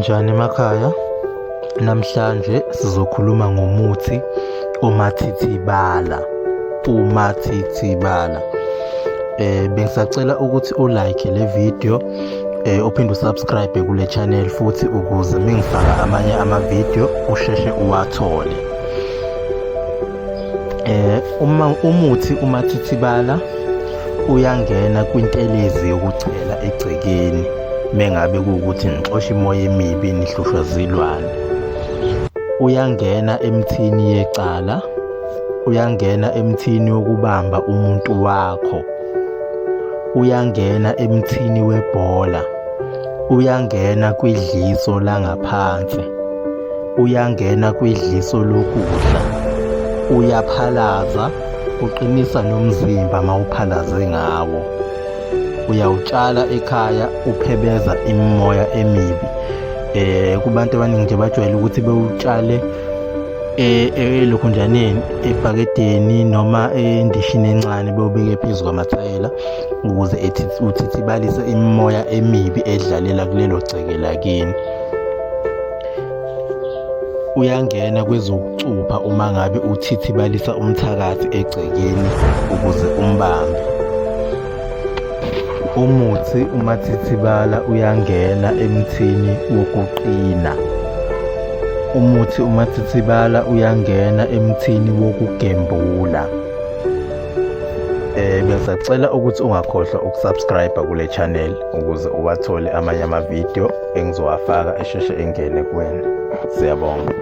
Ninjani emakhaya? Namhlanje sizokhuluma ngomuthi umathithibala. Umathithibala. Bengisacela ukuthi ulike le video, uphinde usubscribe kule channel futhi ukuze mengifaka amanye ama-video usheshe uwathole. Uma umuthi umathithibala uyangena kwintelezi yokuchela egcekeni mengabe kuwukuthi nixosha imoya emibi nihlushwa zilwane. Uyangena emthini yecala, uyangena emthini wokubamba umuntu wakho, uyangena emthini webhola, uyangena kwidliso langaphansi, uyangena kwidliso lokudla, uyaphalaza, uqinisa nomzimba mawuphalaze ngawo. Uyawutshala ekhaya uphebeza imimoya emibi. Kubantu abaningi nje bajwayele ukuthi bewutshale elokhunjaneni, ebhakedeni noma endishini encane, bewubeke phezu kwamathayela ukuze uthithibalise imimoya emibi edlalela kulelo gceke lakini. Uyangena kwezokucupha uma ngabe uthithibalisa umthakathi egcekeni ukuze umbambe. Umuthi umathithibala uyangena emthini wokuqina. Umuthi umathithibala uyangena emthini wokugembula. Bengisacela ukuthi ungakhohlwa ukusubscribe kule channel ukuze uwathole amanye amavidiyo engizowafaka esheshe engene kuwena. Siyabonga.